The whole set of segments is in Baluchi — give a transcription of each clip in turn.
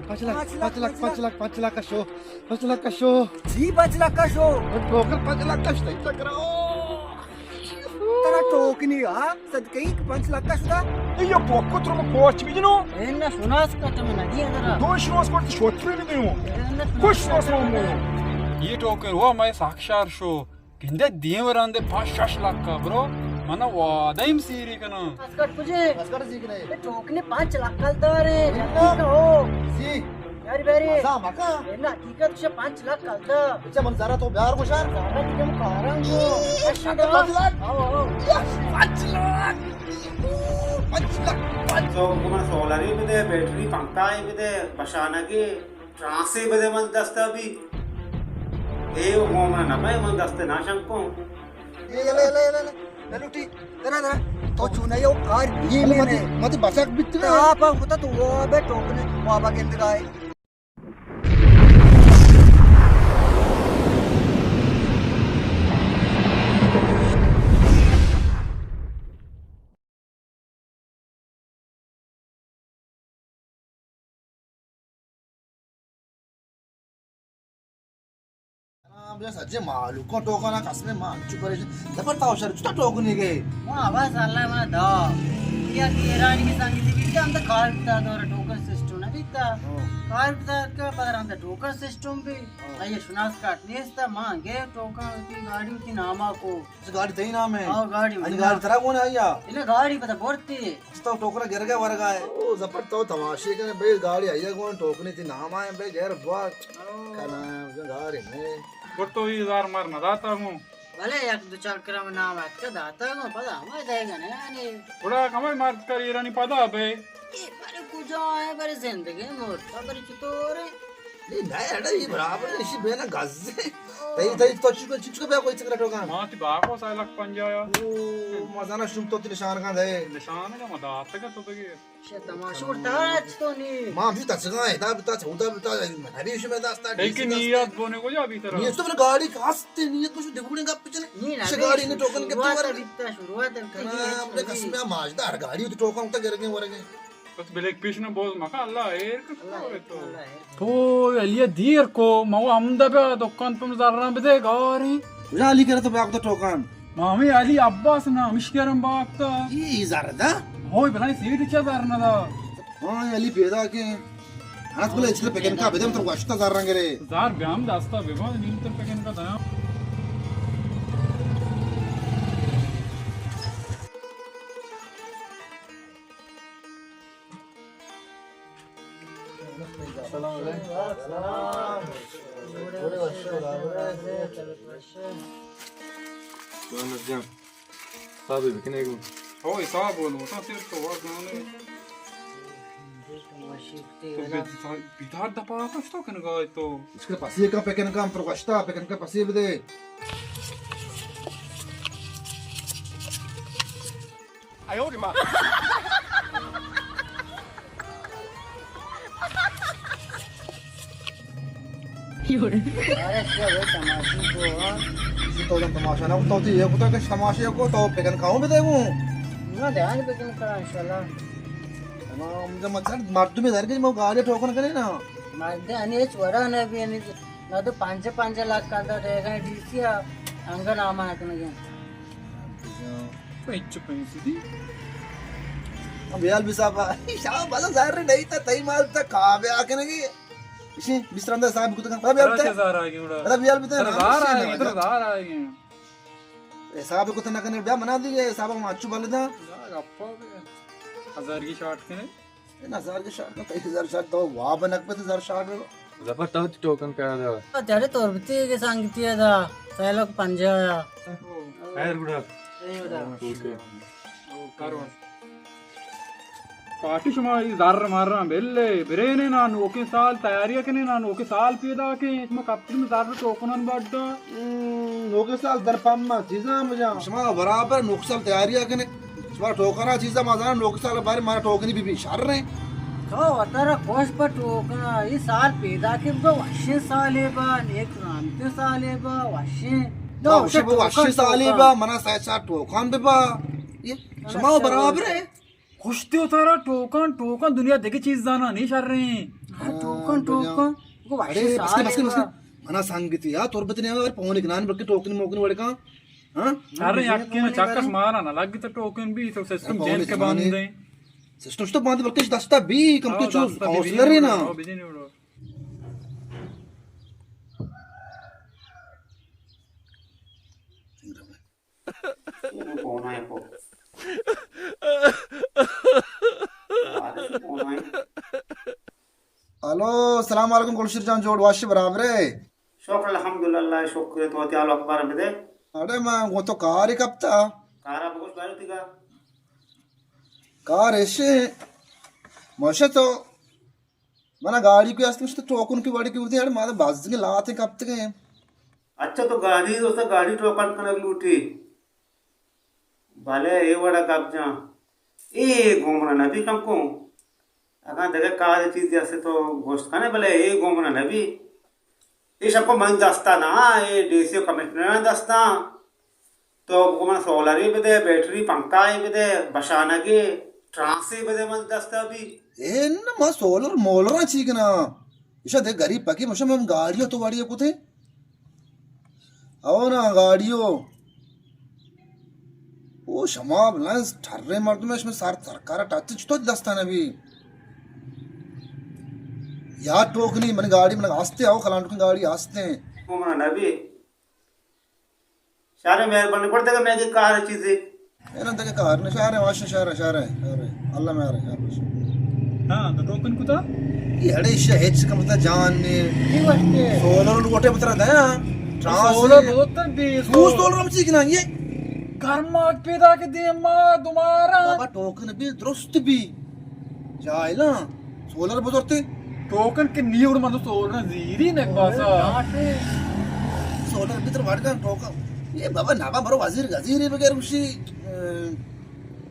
پنچ لکھ، پنچ لکھ، پنچ لکھ، پنچ لکھ کا شو، پنچ لکھ کا شو۔ جی، پنچ لکھ کا شو۔ ٹوکن پنچ لکھ کا شو، صحیح چکر۔ ترا ٹوکنی، ہاں؟ صدقے کہ پنچ لکھ کا شدا؟ اے یہ پوکو ترا میں پوچ بھی جنو۔ اے نہ شناس کٹ میں نہ دیا ترا۔ دو شناس کٹ شوتری بھی دیوں۔ اے نہ شناس کٹ میں۔ یہ ٹوکن ہوا میں ساکشار شو۔ گندے دیم رندے پانچ شش لکھ کا برو، من وعدہ ایم سیری کناں۔ اسکٹ کجے؟ اسکٹ سی کنے؟ اے ٹوکنے پانچ لکھ کل دارے، جلدی کہو۔ سی۔ یاری بیری۔ مزا مکا۔ اے نا، حقیقت شے پانچ لکھ کل دا۔ اچھا، من زارا تو بیار گوشار۔ زارا کی کم کاران کو۔ پانچ لکھ؟ آو، آو۔ یس، پانچ لکھ۔ پانچ لکھ، پانچ۔ تو من سولری بدے، بیٹری پنکھا ہی بدے، بشانگی۔ ٹرانسے بدے من دستا بی۔ اے وہ من نہ پائے من دستے نہ شنکوں۔ اے لے، لے، لے، لے، لے لوٹی۔ درا، درا۔ تو چونا یو کار بھی میں نے۔ متی بچک بیت میں۔ آپ کتا تو وہ بے ٹوکنے، وہ آبا گندگائے۔ ہاں، بیا سجے مالو کو ٹوکنا قسم ما انچو پریشان۔ زبر تاو شر چتا ٹوکنے گئے۔ ہاں، بس اللہ منا دا۔ یا کہ ایران کی سنگتی بھی کیا ہم تو کار بتا دو ٹوکن سسٹم نہ بیتا۔ ہاں۔ کار بتا کا پر ہم تو ٹوکن سسٹم بھی۔ ہاں۔ یہ شناس کارڈ نہیں استا، ماں گئے ٹوکن کی گاڑی کی ناما کو۔ اچھا، گاڑی تئی نام ہے؟ ہاں، گاڑی منی گاڑی نام۔ ترا کون ہے یا؟ انہیں گاڑی پتہ بورتی۔ اچھا، تو ٹوکرا گر گیا ورگا ہے۔ او، زپٹ تو تماشے کنے، بے گاڑی آئی ہے کون، ٹوکنے تئی نام آئے، بے گیر بوا۔ او۔ کنا، گاڑی میں۔ بر تو یہ زار مار نہ داتا ہوں۔ بلے یک دو چکر ہم نام اتکا داتا ہوں، پدا ہمیں دے گا نہیں، یعنی۔ بڑا کمے مار کر ایرانی پدا بے۔ اے بارے کجا ہے، بارے زندگی مرتا، بارے چطور ہے؟ نہیں، نہیں، اڑے، یہ برابر ہے، اسی بے نا گز ہے۔ تئی، تئی، تو چکو، چکو بیا کوئی چکر ٹوکا۔ ماں تی باکو سائے لکھ پنجاہ یا۔ او، مزانا شم تو تی نشان کا دے۔ نشان کا مدار تک تو بگے۔ شے تماشا اڑتا اچ تو نہیں۔ ماں بھی تچگا ہے، دا بتا، چودا بتا، نبی شمے داستا، لیکن نیت بونے کو جا بھی طرح۔ نیت تو بنا گاڑی کا ہستے، نیت کو شو دیکھوڑیں گا پچھلے۔ نہیں، شے گاڑی نے ٹوکن کے تو ور۔ شروعات ہے، شروعات ہے۔ کنا، اپنے قسم میں ماجدار گاڑی تو ٹوکن اٹھا گر گئے ورگے۔ بس بلیک پیش نہ بوز مکا، اللہ ایر کر۔ اللہ ایر، اللہ ایر۔ تو علی دیر کو، ما وہ ہمدا بیا دکان پہ زراں بدے گاری۔ کجا علی کرے تو باگ تو ٹوکان؟ ما ہمیں علی عباس نا، ہمش کرم باگ تا۔ ای، ای زر دا؟ ہوئی بلائیں سیٹ چا زر نہ دا۔ ہاں، علی پیدا کے۔ ہنس بلے اچھلے پیکن کا بدے، تو گوشتا زر رنگ رے۔ زر بیام داستا ببا، نیم تر پیکن کا دایا۔ سلام علیکم۔ سلام۔ سلام جان۔ صاحب بکنے گو۔ او حساب بولو، تا سیر تو واز نہ نے۔ تو بی-، بیدار دپا کش تو کن گائے تو۔ اس کے پاس یہ کا پیکن کا، پر گشتا پیکن کا پاس یہ بدے۔ ارے، کیا بھائی تماشے کو، ہاں؟ اسی تو تماشا نہ کو، تو یہ کو تو کہ تماشے کو تو پیکن کاؤں بدے گو۔ نہ دے، آج پیکن کا انشاءاللہ۔ تمام، مطلب، مردم در گئے، مو گاڑی ٹوکن کرے نا۔ مرد انی چورا نہ بھی، انی نہ تو پنج پنج لاکھ کا دا دے گئے ڈی سی آ، انگا نام آ کنے گئے۔ پنچ پنچ دی۔ اب یال بھی صاحب، شاہ بازا ظاہر نہیں تھا، تئی مال تھا، کہاں بے آ کنے گئے؟ اسی بستر اندر صاحب کو تو کہاں، اب یال تھا؟ ظاہر آ گئی اڑا۔ اب یال بھی تھا، ظاہر آ گئی، ظاہر آ گئی۔ حساب کو تو نہ کنے، بیا منا دی، حساب ما اچو بلدا۔ گپا بے۔ ہزار کی شارٹ کنے۔ اے نہ ہزار کی شارٹ، تئی ہزار شارٹ تو واب نک پہ ہزار شارٹ۔ زبر تو ٹوکن کا دا۔ تیرے تور بتی کے سنگتی ہے دا، سیلوک پنجا یا۔ خیر گڑا۔ اے گڑا۔ ٹھیک ہے۔ کارو۔ پارٹی شما ای زر مراں بلے، برینے نا نوکیں سال تیاری کنے نا نوکیں سال پیدا کے، شما کپتن زر ٹوکنن بڈا۔ ہم، نوکیں سال در پما چیزاں مجا۔ شما برابر نوکیں سال تیاری کنے، شما ٹوکنا چیزاں ما زاناں، نوکیں سال بارے مارا ٹوکنی بی بی شر ہیں۔ تو وترا خوش پہ ٹوکنا، ای سال پیدا کے بگو وشیں سالے با، نیک رامتے سالے با، وشیں۔ تو وشیں وشیں سالے با، منا سہ چار ٹوکان ببا۔ یہ شما برابر ہے۔ گوشتی و ترا ٹوکن، ٹوکن دنیا دگہ چیز زانا نی شریں۔ ہاں، ٹوکن، ٹوکن۔ اڑے، بس کن، بس کن، بس کن۔ منا سنگتی یا تربت نے، اور پونے کنان بلکہ ٹوکن موکن وڑ کن۔ ہاں؟ شریں، یک کے چکس مارا نہ لگی تو ٹوکن بھی تو سسٹم چینج کے بند دیں۔ سسٹم تو بند بلکہ دستا بھی کم کے چوز کاؤنسلر ہے نا۔ ہلو، السلام علیکم گلشیر جان، جوڑ واشی برابر ہے؟ شکر الحمدللہ، شکر تو تیال اخبار بدے۔ اڑے میں وہ تو کار ہی کپتا۔ کارا بگوش بارے تیگا۔ کار ایشے، ماشا تو منا گاڑی کوئی است، مشت ٹوکن کی وڑی کی ہوتی ہے، ماتا بازگی لاتے کپتے گئے۔ اچھا، تو گاڑی دوستا گاڑی ٹوکن کنگ لوٹی۔ بلے اے وڑا گپ جان۔ اے گومنا نبی کم کو۔ اگاں دگہ کار چیزی است تو گوشت کنے، بلے اے گومنا نبی۔ اے شکو من دستا نہ، اے ڈی سی و کمشنر دستا۔ تو بگو من سولری بدے، بیٹری پنکھائی بدے، بشانگی ٹرانسی بدے من دستا بھی۔ اے نہ، ما سولر مولر چی کنا؟ ایشا دے گریب پکی مشا من گاڑی تو واڑی کتے۔ او نا گاڑیو۔ او شما بلنس ٹھرے مردم، شما سر سرکار ٹچ چطور دستا نبی؟ یا ٹوکنی من گاڑی من آستے، او کلانٹوکن گاڑی آستے۔ او من نبی۔ شارے مہربانی، گڑا دگہ مئے کار چیزے۔ اے نہ دگہ کار نہ، شارے واش، شارے، شارے، شارے۔ اللہ مہر، شارے واش۔ ہاں، تو ٹوکن کتا؟ یہ اڑے شہ ہچ کم تا جان نے۔ کی واسطے؟ سولر لوٹے بترا دیا۔ ٹرانس سولر بہت تر بیس۔ تو سولر ہم سیکھنا یہ۔ گرماگ پیدا کے دیم ما دوبارہ۔ بابا ٹوکن بھی درست بھی۔ جاہلاں، سولر بزرتے۔ ٹوکن کہ نیوڑ مردم سولر زیری نک باسا۔ سولر بتر وڑگان ٹوکن۔ یہ بابا نابا مرو وزیر گزیر بغیر گوشی۔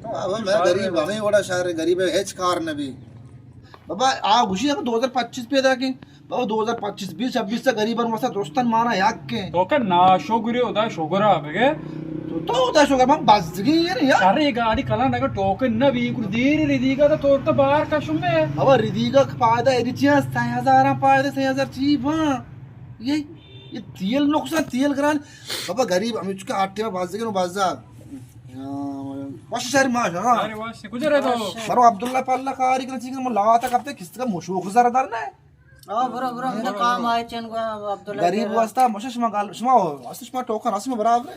تو بابا میں غریب، ہمیں وڑا شہر غریب ہے، ہچ کار نبی۔ بابا آ گوشی ہم دو ہزار پچیس پیدا کی۔ بابا دو ہزار پچیس بیس چھبیس تا غریبان واسطہ درستان مانا یک کے۔ تو کہ نا شگری، خدا شگرا بگے۔ تو، تو خدا شگر، من بزگی یار، یار۔ ارے گاڑی کلا نگا ٹوکن نہ بی، کل دیر ردیگا تو تو بار کشم میں۔ بابا ردیگا فائدہ ایدی چی است؟ سہ ہزار پائدہ، سہ ہزار چی با؟ یہ، یہ تیل نقصان، تیل گران۔ بابا غریب، ہمیں چکا آٹے میں بزگی نو بزا۔ وش شہر ما، ہاں۔ ارے وش، کجا رہتا ہو؟ برو عبداللہ پلہ کاری کنا چیز، من لاتا کپتے کس کا مشوق زر در نہ۔ آ، برو، برو، ہمیں کام آئے چن گو عبداللہ غریب واسطہ مشش ما گال، شما واسطہ شما ٹوکن اسم برابر ہے۔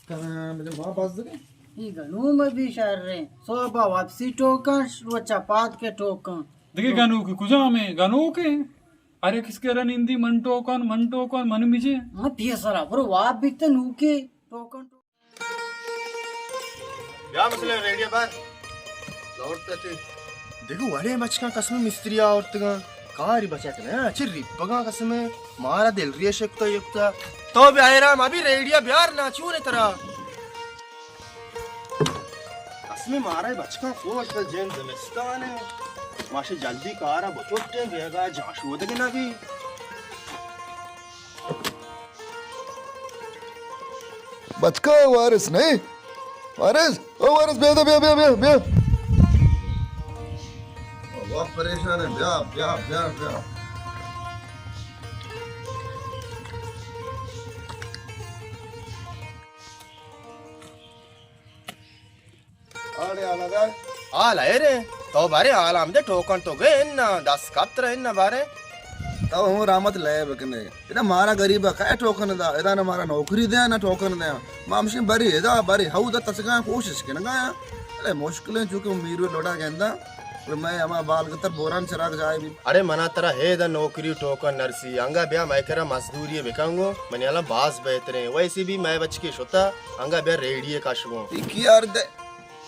کہاں مجھے ما باز دے۔ یہ گنو میں بھی شہر رہے۔ صوبہ واپسی ٹوکن، روچا پاد کے ٹوکن۔ دیکھے گنو کے کجا میں گنو کے؟ ارے کس کے رنندی من ٹوکن، من ٹوکن، من مجھے۔ ہاں، پیسرا، برو واپ بیتے نو کے ٹوکن۔ بیا مسلم ریڈیا بار۔ لوٹ تے۔ دیکھو وڑے بچکاں قسم مستری آورتگاں۔ کاری بچک نہ، اچھے ریپگاں قسم۔ مارا دل ریش کتا یکتا۔ تو بیا ایرام ابھی ریڈیا بیار نا چون ترا۔ قسم مارا بچکاں کوش جن زمستان ہے۔ ماشے جلدی کارا بچوٹے بیگا جاش ودگ نہ بھی۔ بچکا وارث نہیں؟ وارث، او وارث، بیا، بیا، بیا، بیا، بیا۔ بہت پریشان ہے، بیا، بیا، بیا، بیا۔ آڑے حالا دے۔ حال ہے رے۔ تو بارے حال ہم دے ٹوکن تو گئے انا، دس کپت رہے انا بارے۔ تو ہوں رحمت لے بکنے۔ ادا مارا غریب ہے، کئے ٹوکن دا؟ ادا نہ مارا نوکری دے، نہ ٹوکن دے۔ ما ہمشی بری ادا، بری ہو دا تسگا کوشش کنگا۔ ارے مشکلیں چونکہ میرو لوڑا گندا۔ پر میں ہما بال گتر بوران چراغ جائے بھی۔ ارے منا ترا ہے دا نوکری ٹوکن نرسی۔ انگا بیا میں کرا مزدوری بکنگو۔ منی حالا باز بہتریں۔ ویسی بھی میں بچکی شتا۔ انگا بیا ریڈی کشگو۔ ای کی یار دے۔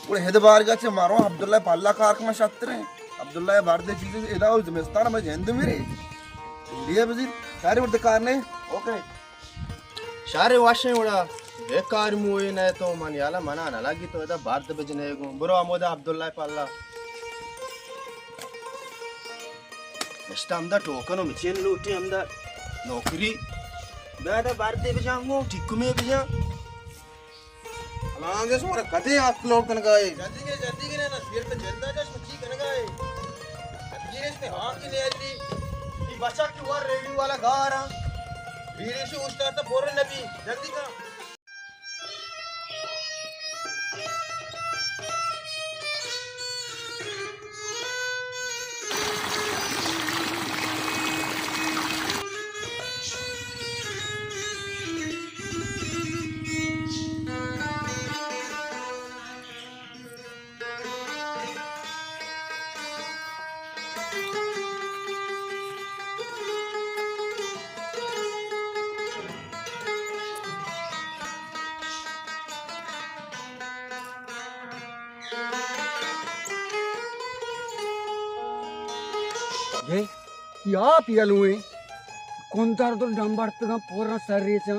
گڑا ہد بارگا چہ مارو عبداللہ پہ اللہ کار کنا شتریں۔ عبداللہ بار دے چیزیں ادا و زمستان میں جند میرے۔ لیے بزیر، شارے ورد کار نے۔ اوکے۔ شارے واشیں وڑا۔ بے کار موئے نہ تو من یالا منا نہ لگی تو ادا بارد بجنے گو۔ برو ہمودا عبداللہ پہ اللہ۔ نشتہ ہمدا ٹوکن و مچین لوٹی ہمدا نوکری۔ بیا ادا بارد بجان گو، ٹھیک میں بجان۔ الان دے سو کدے آپ لوٹ کنگا ہے۔ جلدی کے، جلدی کے نا، سیر ہاں کہ نیلی، ای بچا کہ ور ریڈیو والا گار ہاں۔ بیریشی استاد تو پر نبی، جلدی کن۔ اے، اے آپ یلویں۔ کندر در ڈمبرتگاں پورا سر ریچاں۔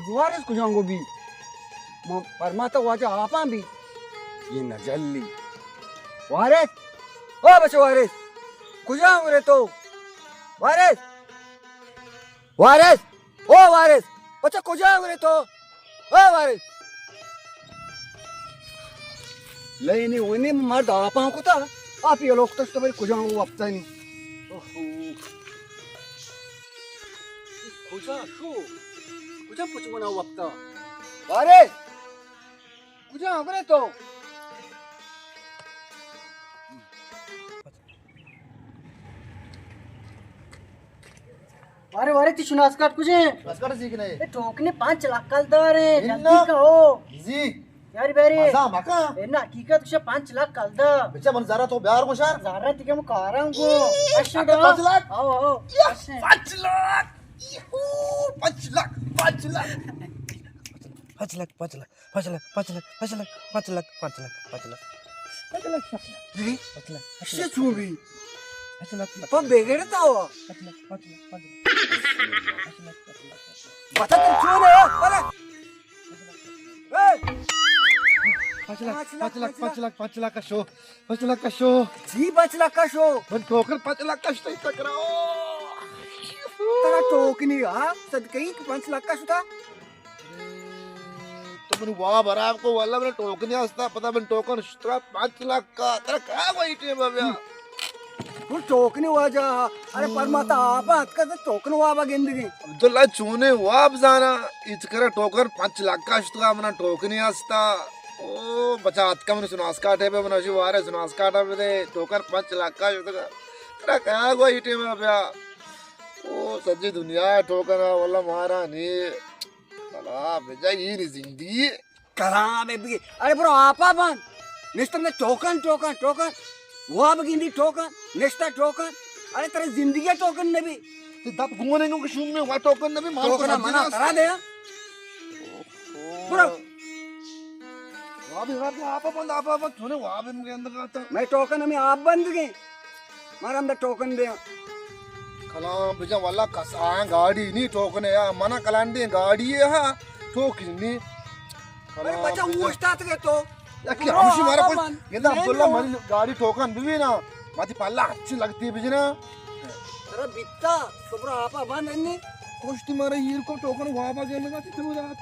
وارث کجام گو بی؟ من پرماتا واجہ آپاں بی۔ اے نہ جلی۔ وارث! او بچو وارث! کجام گرے تو؟ وارث! وارث! او وارث! بچہ کجا گرے تو؟ او وارث! لینی ونی مرد آپاں کتا، آپ یہ لوگ تو بھائی کجا وپتا نہیں۔ اوہو۔ کجا شو؟ کجا پچ منا وپتا؟ وارث! کجا گرے تو؟ وارے، وارے، تی شناس کارڈ کجے؟ شناس کارڈ زیک نہ اے۔ اے ٹوکنے پانچ لاکھ کلدار اے، انا۔ جلدی کہو۔ زی۔ یاری بیاری۔ مزا مکا۔ اے نا، حقیقت کشا پانچ لاکھ کلدار۔ بچا من زارا تو بیار گوشار۔ زارا تی کہ من کاراں گو۔ اشے اکا ڈا۔ پانچ لاکھ؟ آو، آو۔ یا، اشے۔ پانچ لاکھ۔ یہو، پانچ لاکھ، پانچ لاکھ۔ پانچ لاکھ، پانچ لاکھ، پانچ لاکھ، پانچ لاکھ، پانچ لاکھ، پانچ لاکھ، پانچ لاکھ، پانچ لاکھ۔ جی؟ پانچ لاکھ، پانچ لاکھ۔ اشے چون بی؟ پانچ لاکھ، پانچ لاکھ۔ پم بغیر تا ہوا۔ پانچ لاکھ، پانچ لاکھ، پانچ لاکھ۔ پانچ لاکھ، پانچ لاکھ۔ بتا تم چون ہے، بتا۔ اے! پانچ لاکھ، پانچ لاکھ، پانچ لاکھ، پانچ لاکھ، پانچ لاکھ کا شو۔ پانچ لاکھ کا شو۔ جی، پانچ لاکھ کا شو۔ من ٹوکن پانچ لاکھ کا شو تکرا۔ ترا ٹوکنی، ہاں؟ صدقے کہ پانچ لاکھ کا شتا۔ تو من واب حرام کو، واللہ من ٹوکنی ہستا، پتا من ٹوکن شترا پانچ لاکھ کا۔ ترا کہا وہی ٹیم بیا۔ وہ ٹوکنی واجہ، ارے پرماتا آپ اتکا تو ٹوکن وابا گندگی۔ عبداللہ چونے واب زانا، اچ کرا ٹوکن پانچ لاکھ کا شتگا، منا ٹوکنی ہستا۔ او بچا اتکا من سناس کاٹے پہ، منا شی وارے سناس کاٹا پہ دے، ٹوکن پانچ لاکھ کا شتگا۔ ترا کہا گو ای ٹیم بیا۔ او سجی دنیا ٹوکن آ، واللہ مارا نی۔ بلا بجا یہ نی زندگی۔ کلام بگی۔ ارے برو آپا بند۔ نشتم نے ٹوکن، ٹوکن، ٹوکن۔ واب گندی ٹوکن، نشتا ٹوکن۔ ارے ترے زندگی ٹوکن نبی۔ تے دپ گونے گو کہ شوم میں وا ٹوکن نبی، مال کو ٹوکن منا ترا دے۔ برو۔ واب، واب، آپا بند، آپا بند، تو نے واب ان کے اندر آتا۔ میں ٹوکن ہمیں آپ بند گئے۔ مارا ہمدا ٹوکن دے۔ کلام بجا واللہ کس آیاں گاڑی نی ٹوکن یا، منا کلانڈیں گاڑی ہے ہاں، ٹوکن نی۔ ارے بچا اوشتات گئے تو۔ یا کہ ہمشی مارا کچھ، گندا عبداللہ منی گاڑی ٹوکن بھی نا، ماتی پالا اچھی لگتی بجنا۔ ترا بیتا، تو برا آپا بند انی۔ کشتی مارا ہیر کو ٹوکن وابا گئے لگا تی تو رات۔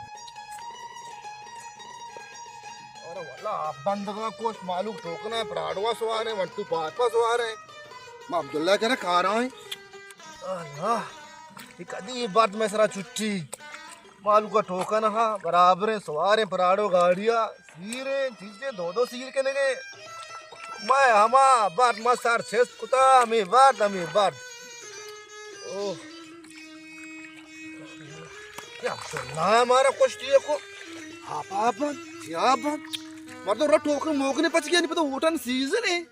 ارے واللہ آپ بندگا کوش مالوک ٹوکن ہے، پراڈوا سوار ہے، ون ٹو پاکوا سوار ہے۔ ما عبداللہ کرا کارا ہیں۔ اللہ، یہ کدی یہ بات میں سرا چھٹی۔ مالوکا ٹوکن ہا، برابر ہیں، سوار ہیں، پراڈو گاڑیا، سیر ہیں، چیزیں دو دو سیر کے نگے۔ میں ہما بات ما سر چست کتا، ہمیں بات، ہمیں بات۔ اوہ۔ یا عبداللہ ہمارا کشتی ہے کو۔ آپ، آپ بند، یا بند۔ مردم را ٹوکن موکنے پچ گیا، نہیں پتا ووٹن سیزن ہے۔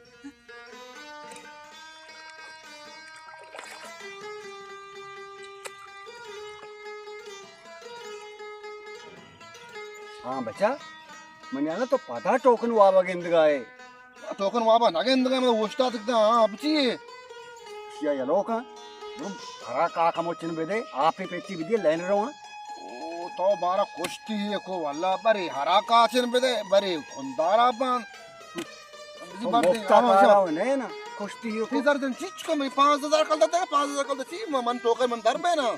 ہاں بچا، من یانا تو پدا ٹوکن وابا گندگا ہے۔ ٹوکن وابا نہ گندگا، من اوشتاتگتا، ہاں، بچی۔ یا یلو کن، برو ہرا کاکا مچن بدے، آپے پیتی بدے، لین روان۔ او، تو بارا کشتی ہے کو واللہ، برے ہرا کاچن بدے، برے کندارا بان۔ تو مفتا کارا ہو، نہیں نا، کشتی ہے کو۔ پیزر دن چیچ کو، میں پانچ ہزار کل دے، پانچ ہزار کل دے، چی، من، من ٹوکر من در بینا۔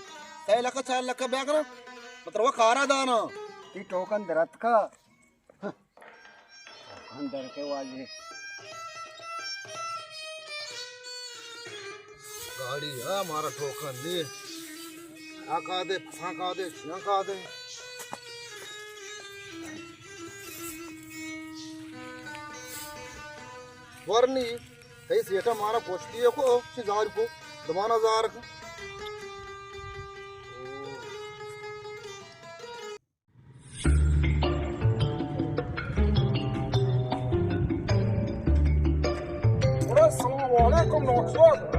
سہ لکھ، چار لکھ بیا کرا۔ مطلب وہ کارا دانا۔ تی ٹوکن درت کا۔ اندر کے واجہ۔ گاڑی ءَ مارا ٹوکن دے۔ آ کا دے، پساں کا دے، چیاں کا دے۔ ورنی، تئی سیٹا مارا پشتی کو، چی زار کو، دمانا زار کو۔ السلام علیکم ڈاکٹر صاحب۔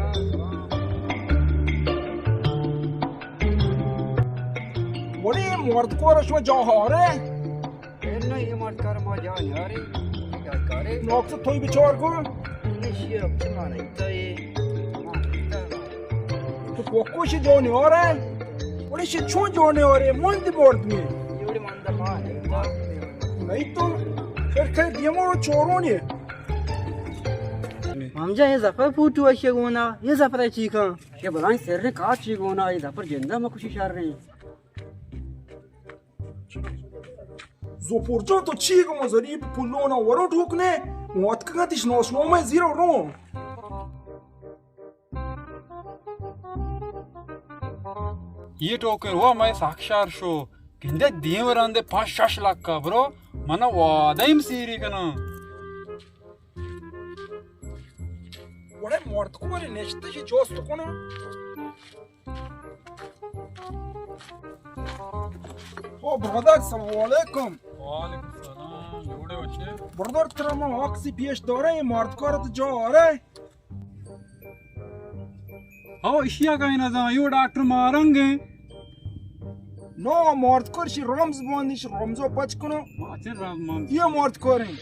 بڑی مرد کو رشم جوہر ہے۔ اے نہ، اے مرد کار ما جان یاری، اے کارے۔ نوکس توی بچار کو۔ نشی اب چما نہیں تا اے۔ تو کوکو شی جوانی آرے؟ وڑی شی چون جوانی آرے؟ من دی مرد می۔ اے وڑی من دا ما نہیں تا۔ نہیں تو۔ پھر کہیں دیمو رو چورونی۔ مام جان، یہ زفر پوٹو اشی گونا، یہ زفر چی کن؟ یہ بلائیں سر نے کار چی گونا، یہ زفر جندہ مکشی شر رہی۔ زوپور جان، تو چی گو مزنی پلونا ورو ٹوکنے؟ موت کگا تیش نوش نومے زیرو رو۔ یہ ٹوکن ہوا مئے ساکشار شو۔ گندے دیم رندے پانچ شش لاکھ کا برو، منا وعدہ ایم سیری کنا۔ وڑے مرد کو بارے نشتے شی جوست کنا۔ او برادر، السلام علیکم۔ وعلیکم السلام، جوڑے بچے؟ برادر، ترا ما عکسی پیش دارے، یہ مرد کارت جا آرے۔ ہو، اشیا کا نزان، یو ڈاکٹر مارنگ ہیں۔ نو، مرد کار شی رمز باندی، شی رمزو پچ کنو۔ ما چن رمز مان؟ یہ مرد کار ہیں۔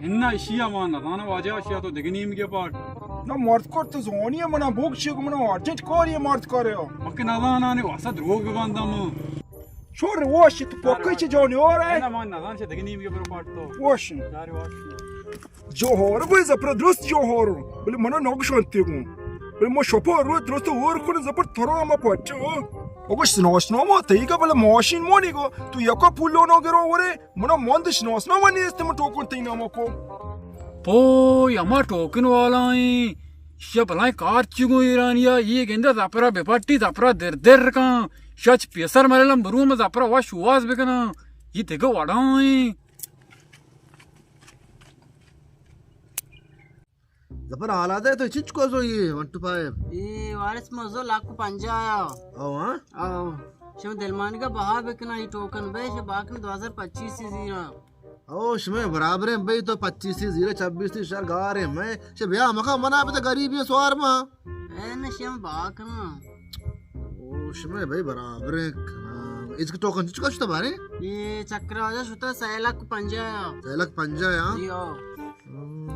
انا اشیا ما نزانا واجہ، اشیا تو دگہ نیمگے پاٹ۔ نہ، مرد کار تو زونی ہے، منا بوگ چی کو، منا ارجنٹ کاری ہے مرد کار ہے۔ مکہ نزانا نے واسا دروگ ببندم۔ شور وش تو پکے چی جانی ہو رہے؟ نہ، ما نزان چی دگہ نیمگے برو پاٹ تو۔ وش۔ داری وش۔ جوہر بھائی زپر درست جوہر۔ بلے منا نگشانتی گون۔ بلے ما شپا رو درست اور کن زپر ترا ما پاٹ۔ اگو شناش نامو تئی گا بلے ماشین مونی گو۔ تو یکا پولو نو گرو ورے۔ منا مند شناسنا من نیست، من ٹوکن تئی نام کو۔ پوی، ہما ٹوکن والا ایں۔ شیا بلائیں کار چی گوں ایرانیا، یہ گندہ زپرا بپٹی، زپرا در در کن۔ شچ پیسر مللم برو، من زپرا وا شواز بکناں۔ یہ دگہ وڑا ایں۔ زپر حالات ہے تو چچ کو زو یہ ون ٹو فائیو؟ اے وارث مزو لاکھ پنجاہ آیا۔ او ہاں؟ او۔ شما دلمانگا بہا بکنا، یہ ٹوکن بے، شما باکن دو ہزار پچیس زیرا۔ او، شمے برابریں بھئی، تو پچیسی زیرے، چبیسی شر گاریں میں۔ شے بیا مکا منا پہ تو غریبی سوار ما۔ اے نہ شم باکنا۔ او، شمے بھئی برابریں کنا۔ اس کے ٹوکن چکا شتا بارے؟ یہ چکر واجہ شتا سہ لاکھ پنجاہ۔ سہ لاکھ پنجاہ، ہاں؟ جی، او۔ ہم۔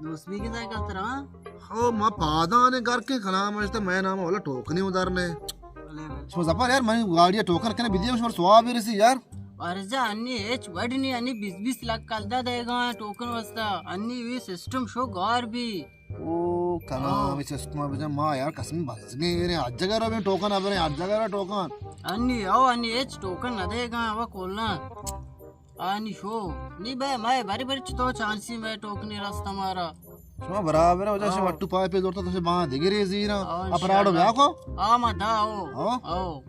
دوست بھی کتا کترا؟ ہو، ما پادانے گھر کے کلام اشتے، میں نام اولا ٹوکنی ادھر نے۔ بلے، بلے۔ شما زپر یار، من گاڑی ٹوکن کنے بدیم، شما سواب رسی یار۔ ارجا انی ہچ وڈ نی، انی بیس بیس لاکھ کلدہ دے گا ٹوکن واسطہ، انی وی سسٹم شو گار بھی۔ او کلام، ہاں۔ سسٹم بجا ما یار قسم بس گئے رے، ہر جگہ رو بھی ٹوکن ابرے، ہر جگہ رو ٹوکن۔ انی او، انی ہچ ٹوکن نہ دے گا، وہ کولنا۔ آنی شو۔ نی بے، مئے بری بری چتو چانسی مئے ٹوکنی رست ہمارا۔ شما برابر ہو، جیسے ہاں۔ وٹو پائے پہ زورتا تو سے باں دگرے زیرا۔ ہاں، اپراڈو انشاءاللہ۔ بیا کو؟ آ ما دا او۔ ہاں؟ او۔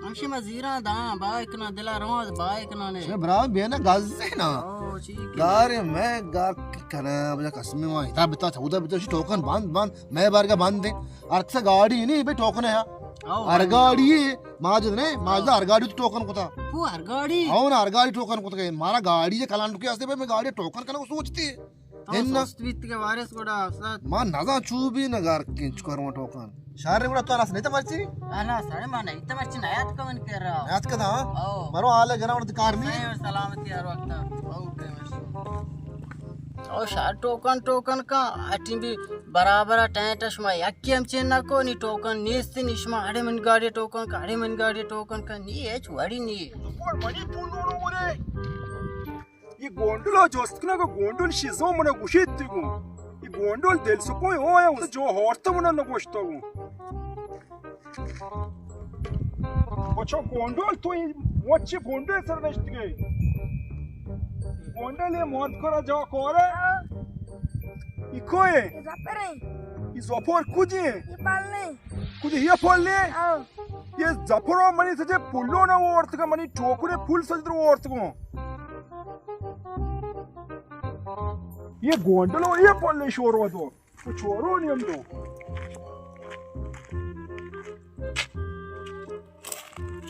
ہمشی ما زیرا دا، بائے کنا دلا رواں، بائے کنا نے۔ شما برابر بے نا گز ہے نا۔ او، ٹھیک ہے۔ گار میں گار کنا، بجا قسم ما، اتا بتا، چودا بتا، شی ٹوکن بند، بند، میں بارگا بند ہے۔ ہر کسا گاڑی نہیں، بے ٹوکن ہے۔ او، ہر گاڑی ہے، ماجد نے، ماجد ہر گاڑی تو ٹوکن کتا۔ وہ ہر گاڑی؟ او نا، ہر گاڑی ٹوکن کتا کہ مارا گاڑی ہے کلانڈو کے آستے، بے میں گاڑی ٹوکن کرنا کو سوچتی ہے۔ تو ہن نا۔ سست بیت کے وارث گڑا سات۔ ما نزان چو بھی نگار کنچ کروں ٹوکن۔ شہر گڑا تو رس نہیں تو مرچی؟ انا سر ما نہیں تو مرچی نیات کا من کر رہا۔ نیات کا تھا؟ او۔ مرو حال ہے گنا اور کار نہیں۔ صحیح اور سلامتی ہر وقت۔ او، او شہر ٹوکن، ٹوکن کا اٹی بھی برابر ٹینٹ شما یکی ہم چین نہ کو، نی ٹوکن نیست، نی شما اڑے من گاڑی ٹوکن کا، اڑے من گاڑی ٹوکن کا، نی ہچ وڑی نی۔ تو پر منی پون نورو بولے۔ یہ گونڈل ءَ جست کنگ ءَ گونڈل شیزو من ءَ گوشیت گوں۔ یہ گونڈل دل سکوئیں ہو آیا جو ہارت من ءَ نہ گوشتگ۔ بچو گونڈل تو یہ مچ گونڈل سر نشتگے۔ گونڈل یہ مارت کرا جا کارے۔ یہ کوئے؟ یہ زپر ہیں۔ یہ زپر کجی ہیں؟ یہ پل نہیں۔ کجی یہ پل نہیں؟ آؤ۔ یہ زپر ہو منی سجے پلو نہ وارتگا، منی ٹوکرے پل سجدر وارتگا۔ یہ گونڈلو یہ پل شور ہو تو۔ تو چورو نیم دو۔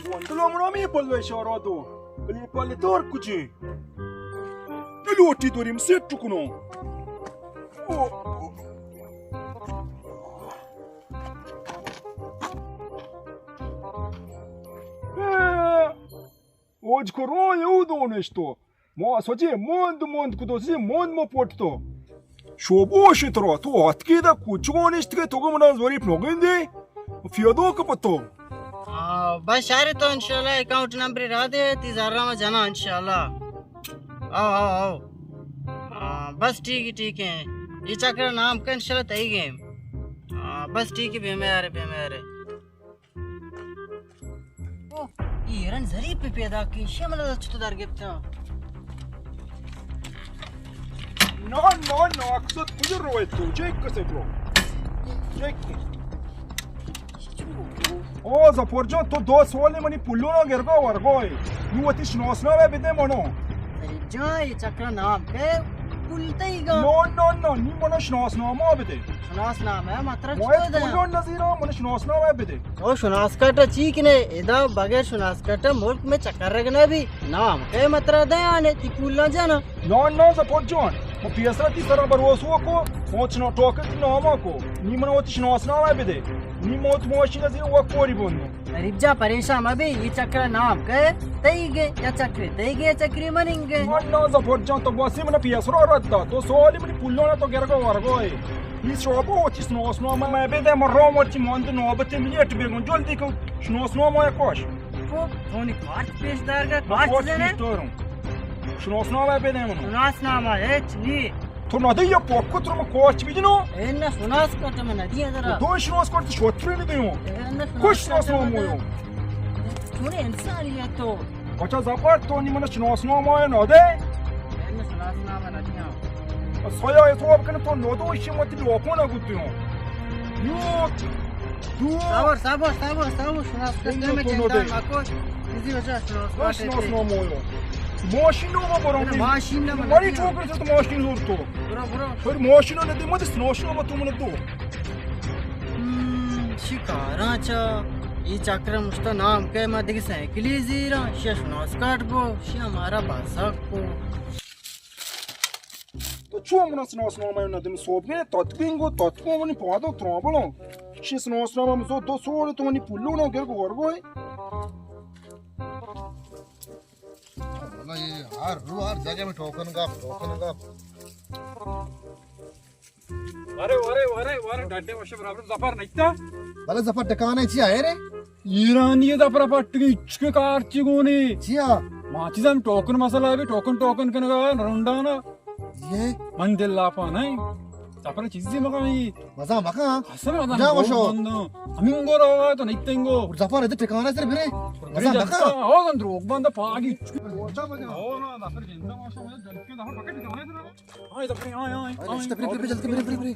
گونڈلو منو می پلو اشارہ دو۔ بلے پلے تور کجی؟ نلوٹی دوریم سیٹ ٹکنو۔ او، او۔ اے، اوج کرو یو دونشتو۔ ما سجے موند موند کتو، سجے موند ما پوٹتو۔ شوبوش ترا، تو اتکی دا کوچگو نشتگے، تو کہ منا زوری پلوگین دے۔ فیادو کپتو۔ آ، بس شارے تو انشاءاللہ اکاؤنٹ نمبر را دے، تی زرا ما جنا انشاءاللہ۔ آؤ، آؤ، آؤ۔ آ، بس ٹھیک ہے، ٹھیک ہے۔ یہ چکر نام کا انشاءاللہ تئی گیم۔ آ، بس ٹھیک ہے، بے میارے، بے میارے۔ او، ایران ظریف پہ پیدا کی، شی منا چتو در گپتا۔ نو، نو، نو، اکسد کجا روئے تو؟ چیک کسے تو؟ چیک کن۔ او ظفر جان، تو دو سال منی پلونا گرگا ورگا ہے۔ نو وتی شناسنامہ بدے منو۔ ظریف جان، یہ چکر نام کے پلتے گا۔ نو، نو، نو، نی منو شناسنامہ بدے۔ شناسنامہ مطلب چطور دے؟ پلو نظیرہ منو شناسنامہ بدے۔ او شناس کارڈ چی کنے؟ ادا بغیر شناس کارڈ ملک میں چکر رگ نہ بھی۔ نام کے مطلب دے آنے تی پولا جانا۔ نو، نو، ظفر جان، من پیسرا تی سرا بھروسہ کو، پہنچنا ٹوکن تی ناما کو۔ نی من وتی شناسنامہ بدے۔ نی موت موشی نظیر و کوری بندو۔ غریب جان پریشان مبے، یہ چکر نام کے تئی گے، یا چکر تئی گے، چکر مننگے۔ نو، نو، ظفر جان، تو بسی من پیسرا رد دا۔ تو سوالی منی پولا تو گرگا ورگا ہے۔ ای شعبہ وتی شناسنامہ مئے بدے، من رو مرچی ماند نوبت ملیٹ بیگون، جلدی کو شناسنامہ مئے کوش۔ کو تونی کارت پیش دارگا، کارت کارت زنے؟ پیش دارم۔ شناسنامہ بدے منو۔ شناسنامہ ہچ نی۔ تو نہ دے یا پاک کو تر من کارت بیدنو۔ اے نہ شناس کارت من نہ دیا ذرا۔ تو شناس کارت شوتری نہ دیو۔ اے نہ شناس کوش کارت شناسنامہ من نہ مویو۔ چون انسانی ہے تو؟ بچا ظفر، تو نی من شناسنامہ نہ دے۔ من شناسنامہ نہ دیاں۔ سویا حساب کن تو نو دو شی مت لوپو نہ گتیوں۔ یو، دو۔ صبر، صبر، صبر، صبر، شناس کن تو میں تو نو دے۔ مکو۔ اسی وجہ شناس کن شناسنامہ یو۔ ماشین نو برو۔ ماشین نہ مری چوکر سے تو ماشین زور تو۔ برو، برو۔ پر ماشین نہ دے مت شناسنامہ تو من دو۔ ہم، شکاراں چا، ای چکر مشتا نام کہ ما دگہ سائیکلی زیراں، شی شناس کارڈ بو، شی ہمارا بازاک کو۔ تو چو منا شناسنامہ نہ دے، من صوب گئے، تتکینگو، تتکو منی پادو ترابلو۔ شی شناسنامہ من زو دو سال تو منی پلو نہ گر گور گوئے۔ واللہ یہ ہر رو ہر جگہ میں ٹوکن گپ، ٹوکن گپ۔ ورے، ورے، ورے، ورے، ڈڈے وشے برابر ظفر نیتا۔ بلے ظفر ٹکانے چی آئے رے؟ ایرانی ظفر پٹگی اچکے کار چی گونے۔ چیا؟ ما چیزم ٹوکن مسئلہ بھی، ٹوکن، ٹوکن کنگا رونڈانا۔ یہ؟ من دل لاپا نہیں۔ ظفر چیزی مکا ہی۔ مزا مکا؟ حسن مزا جا مکا وشو۔ بندو۔ ہمینگو روگا تو نیتنگو۔ ظفر ادھر ٹکانے سر برے۔ مزا مکا؟ ہو گن دروگ بند پاگی۔ ہو نا، ظفر جندا ماشاءاللہ، جلکے ظفر پکڑ ٹکانے سر۔ آئے، آئے، آئے، آئے۔ آئے، آئے، برے، برے، برے، جلدی برے، برے، برے۔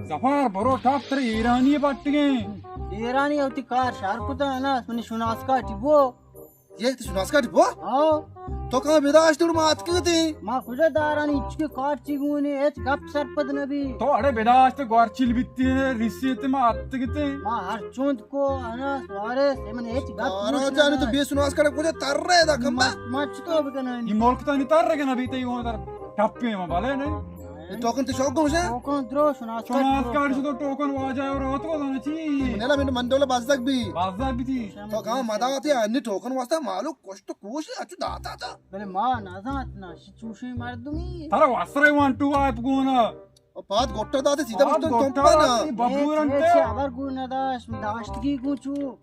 ظفر، برو ٹپ ترے ایرانی پٹگیں۔ ایرانی ہوتی کار شار کتا ہے نا، منی شناس کارڈ بو۔ یہ تو شناس کارڈ بو؟ ہاں۔ تو کہاں بداشت اڑ مات کتے؟ ما کجا دارانی اچکے کارڈ چی گونے، ہچ گپ سرپد نبی۔ تو اڑے بداشت گوارچیل بیتی نے، ریسیت ما اتگتے۔ ما ہر چوند کو انا سوارے سے من ہچ گپ آرا گوش جانے تو نہ۔ بے شناس کارڈ کجا تر رہے دا کما۔ ما، ما چطور بکنن؟ یہ ملک تو نہیں تر رہے نا بیتے، یہ ادھر ٹپے میں بلے نہیں۔ یہ ٹوکن تو شوق گوش ہے؟ ٹوکن درو شناس کارڈ شناس درو۔ کارڈ سے تو ٹوکن واجہ اور رات کو دانا چی؟ منیلا من، من ڈولا بازدک بھی۔ بازدک بھی تھی۔ تو کہاں مداتے انی ٹوکن واسطہ مالو کشت کوش اچو داتا تا۔ بلے ما نزانت نا، شی چوشیں مردمی۔ ترا وسرے وان ٹو آئپ گونا۔ او پاد گوٹا داتے سیدھا پاد بشتن گوٹا تمپا نا۔ داتے، ببور اے، انت۔ اے، چے خبر گون نداشت، داشتگی گون چو۔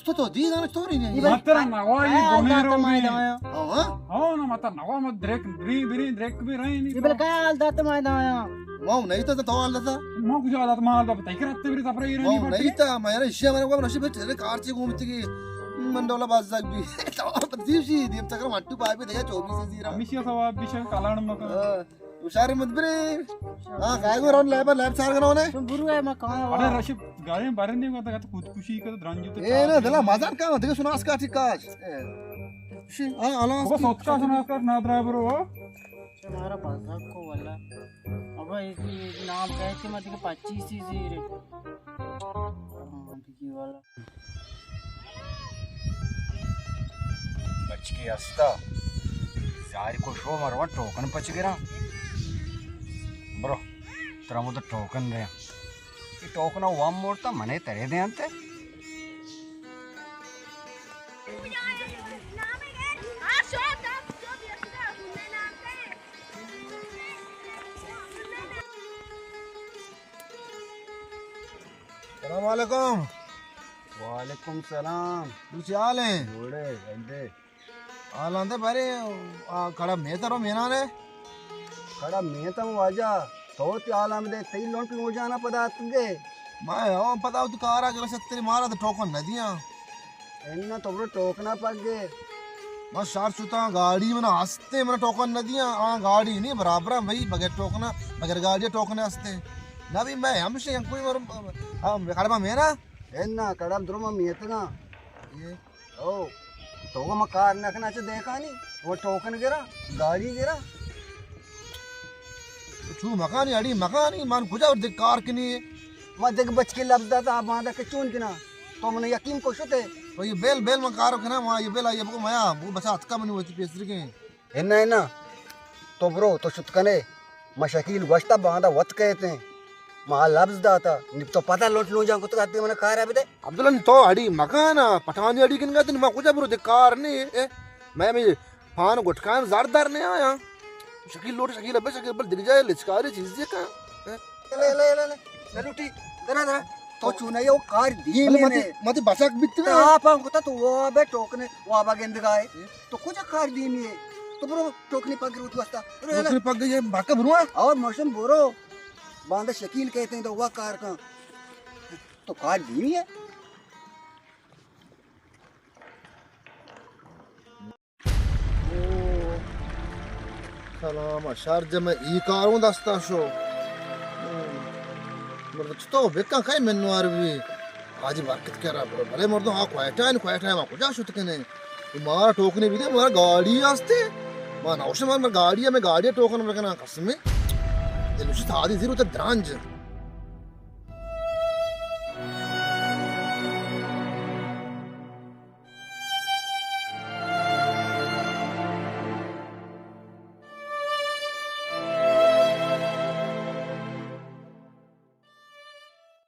تو، تو دی دانا چطوری نہیں؟ ما ترا نوائی گونے رو میں۔ ہاں؟ ہاں نا، ما ترا نوا ما دریک، بری، بری، دریک بھی رہی نہیں۔ یہ بلے کیا حال داتا ما دایا؟ ما نہیں تو، تو حال داتا۔ ما کجا حال داتا، ما حال داتا، تیکر ہتے بری سفر ایرانی ما نہیں تا، ما یار اشیا میرے کو نشی بچ تیرے کار چی گھومتی کی۔ من ڈولا بازدک بھی۔ تو تنظیم شی، دیم تکر مٹو پائے پہ دیا چوبیس زیرا۔ ہمیشہ ثواب بھی شن کلان مکان۔ ہاں۔ ہوشیار مت برے۔ ہاں، کائے گو رون لیبر لیب چار کنو نے۔ تم برو ہے، میں کہاں ہوا؟ ارے رشید، گاڑی میں بارے نہیں ہوتا، تو خودکشی کا تو درنگ جو تو اے نا، دلا مزن کا، دیکھ سنا اس کا ٹھیک کاش۔ اے۔ ہاں، الان وہ سوچ کا سنا کر نہ ڈرائیور ہو۔ ہمارا بازار کو والا۔ اب اس نام کہتے مت کہ پچیس ہی زیرے۔ ہاں، دیگی والا۔ بچکے ہستا، زاری کو شو مروا ٹوکن پچ گرا۔ برو، ترا مو تو ٹوکن دے۔ یہ ٹوکن وام مورتا منے ترے دے انتے۔ السلام علیکم۔ وعلیکم السلام۔ تو چی حال ہیں؟ جوڑے، گندے۔ حال آندے بارے، آ، کھڑا میں ترو مینا نے۔ کھڑا میں تم واجہ، تو تی حال آمدے، تئی لونٹ لو جانا پدا اتگے۔ میں او پدا تو کارا کر ستری مارا تو ٹوکن نہ دیاں۔ اناں تو برو ٹوکنا پگے۔ من شار چوتاں گاڑی منا ہستے، منا ٹوکن نہ دیاں۔ آ گاڑی نہیں برابر ہیں بھائی، بغیر ٹوکنا، بغیر گاڑی ٹوکنے ہستے۔ نہ بھی میں ہمشے ہم کوئی مر-، ہم کڑما مینا۔ اناں کڑم درو ما میتگاں۔ یہ۔ او، تو ما کار نہ کنا چہ دیکھانی، وہ ٹوکن گرا، گاڑی گرا۔ چو مکانی، اڑی مکانی، من کجا دگہ کار کنی؟ ما دگہ بچکے لبز داتا، آ باندا کہ چون کنا؟ تو من یقین کو شتے۔ تو یہ بیل، بیل من کارو کنا، ما یہ بیل آئیے بگو میا، وہ بچا اتکا منی وتی پیسری کے۔ اناں، اناں، تو برو، تو شت کنے۔ ما شکیل گوشتا باندا وت کہتے ہیں۔ ما لبز داتا، نی تو پتہ لوٹ لو جان کو تو کہتے من کارا بدے۔ عبداللہ، تو اڑی مکانا، پٹھانی اڑی کن گا، ما کجا برو دگہ کار نہیں، اے، میں، میں پان گٹکان زار دار نہیں آیا۔ شکیل لوٹ، شکیل ابے، شکیل بل دگہ جائے لچکاری چیز یہ کا؟ اے؟ لے، لے، لے، لے۔ نہ لوٹی، درا، درا۔ تو چونا یہ کار دیم بلے ہے متی، نے۔ متی بچک بیت نا۔ تا پا کتا تو وہ ابے ٹوکنے، وہ ابا گندگا ہے۔ تو کجا کار دیمی ہے؟ تو برو ٹوکنے پگ روت واسطہ۔ برو، ٹوکنے پگ یہ باکا برو۔ اور موسم برو۔ باندا شکیل کہتے ہیں تو وہ کار کا۔ تو کار دیمی ہے؟ او، سلام، شرجم ای کاروں دستا شو۔ مرد چطور بکن کئی منوار بھی۔ حاجی برکت کرا برو۔ بلے مردم ہا کوئٹہ ہیں، کوئٹہ ما کجا شت کنے۔ مارا ٹوکنے بھی دے، مارا گاڑی آستے۔ ما نوشن مارا گاڑی ہے، میں گاڑی ٹوکن بکنا قسمے۔ دلوشی تھا دی زیرو تے درانج۔